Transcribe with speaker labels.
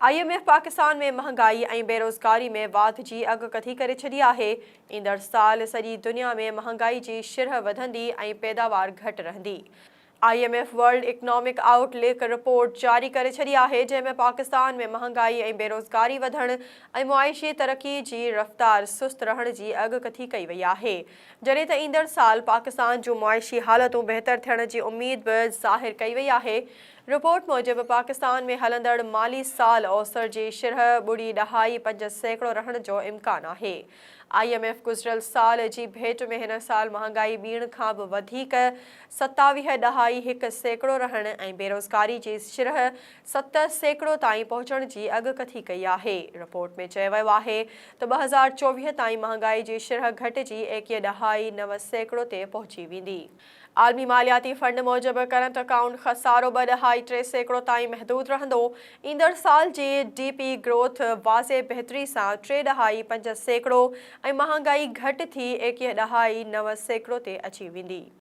Speaker 1: I M F Pakistan ۾ مهانگائي ۽ بيروزگاري ۾ واڌ جي اڳڪٿي ڪري ڇڏي آهي، ايندڙ سال سڄي دنيا ۾ مهانگائي جي شرح وڌندي ۽ پيداوار گهٽ رهندي. I M F world economic outlook report جاري ڪري ڇڏي آهي، جنهن ۾ پاڪستان ۾ مهانگائي ۽ بيروزگاري وڌڻ ۽ معاشي ترقي جي رفتار سست رهڻ جي اڳڪٿي ڪئي وئي آهي، جڏهن ته ايندڙ سال پاڪستان جون معاشي حالتون بهتر ٿيڻ جي اميد به ظاهر ڪئي وئي آهي. رپورٽ موجب پاڪستان ۾ هلندڙ مالي سال اوسر جي شرح ٻڙي ڏهائي 5% رهڻ جو امڪان آهي. I M F گذريل سال جي ڀيٽ ۾ هن سال مهانگائي ٻيڻ کان به وڌيڪ 27 ڏهائي 1% رهڻ ۽ بيروزگاري جي شرح 7% تائين پهچڻ جي اڳڪٿي ڪئي آهي. رپورٽ ۾ چيو ويو آهي ته 2024 تائين مهانگائي جي شرح گهٽجي 21 ڏهائي 9% تي پهچي ويندي. عالمي مالياتي فنڊ موجب ڪرنٽ اڪائونٽ خسارو ٻه ڏهائي 3% تائين محدود رهندو، ايندڙ سال جي ڊي پي گروٿ واضح بهتري سان ٽي ڏهائي 5% ۽ مهانگائي گهٽ ٿي 21 ڏهائي 9% تي اچي ويندي.